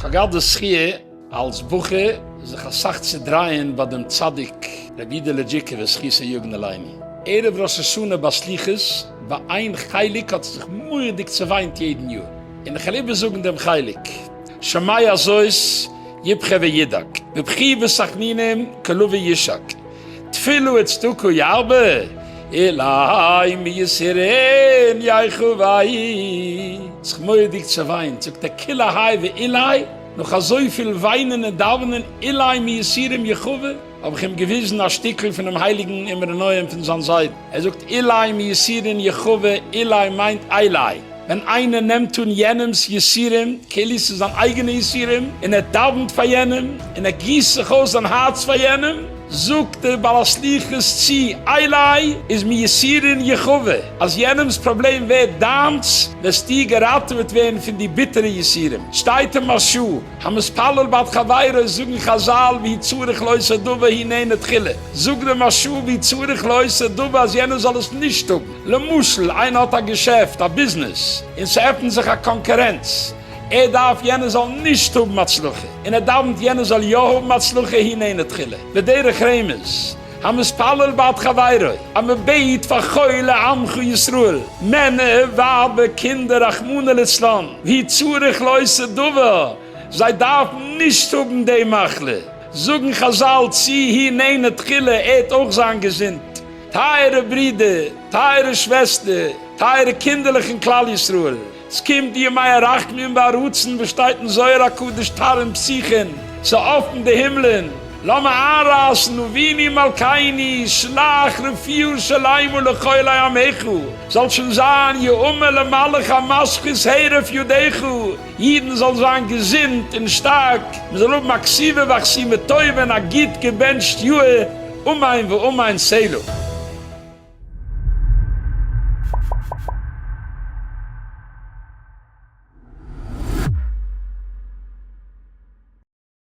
כ'האב געהאט די זכי' אלס בחור זיך אסאך צו דרייען ביי דעם צדיק רבי אידעלע דזשיקובער זכותו יגן עלינו. ערב ראש השנה ביי סליחות ביי איין חלק האט ער זיך מורא'דיג צעוויינט יעדן יאר, און איך וועל איבערזאגן דעם חלק, שומע זאת יבכה וידאג, בבכי ותחנונים כלביא ישאג, תפילה וצדקה ירבה, אלי מיסורין יחווה. זיך מורא'דיג צעוויינט, זאגט ער כולי האי ואולי, נאך אזויפיל וויינען און דאווענען אולי מיסורים יחווה, האב איך אים געוויזן א שטיקל פונעם הייליגן אמרי נועם פון זיין זיידן, ער זאגט אולי מיסורין יחווה, אולי מיינט אלי, ווען איינער נעמט אן יענעמ'ס יסורים כאילו ס'איז זיין אייגענע יסורים, און ער דאווענט פאר יענעם, און ער גיסט זיך אויס זיין הארץ פאר יענעם, זאגט דער בעל הסליחות צו אלי איז מיסורין יחווה, אז יענעמ'ס פראבלעם ווערט דיינס, וועסטו געראטעוועט ווערן פון די ביטערע יסורים. שטייט אין מהרש"א, המתפלל בעד חברו זאגן חזל והוא צריך לאותו דבר הוא נענה תחילה, זאגט דער מהרש"א והוא צריך לאותו דבר אז יענער זאל עס נישט האבן, למשל איינער האט א געשעפט, א ביזנעס, און ס'עפנט זיך א קאנקורענץ, ער דארף יענער זאל נישט האבן הצלחה, און ער דאווענט יענער זאל יא האבן הצלחה הוא נענה תחילה, בדרך רמז, המתפלל בעד חברו, אז מען בעט פאר חולי עמך ישראל, מענער, ווייבער, קינדער, רחמנא ליצלן, והוא צריך לאותו דבר, זיי דארפן נישט האבן די מחלה, זאגן חזל צו הוא נענה תחילה, ער העט אויך זיין געזונט. טייערע ברידער, טייערע שוועסטער, טייערע קינדערלעך אין כלל ישראל, ס'קומט די ימי הרחמים והרצון וואס שטייט אין זוהר הקדוש תרעין פתיחין, ס'אפן די הימלען, לאמיר איינרייסן אבינו מלכינו שלח רפואה שלימה לחולי עמך, זאל שוין זיין יאמר למלאך המשחית הרף ידיך, אידן זאלן זיין געזונט און שטארק, מען זאל האבן א כתיבה וחתימה טובה און א גוט געבענטשט יאהר, אמן ואמן סלה.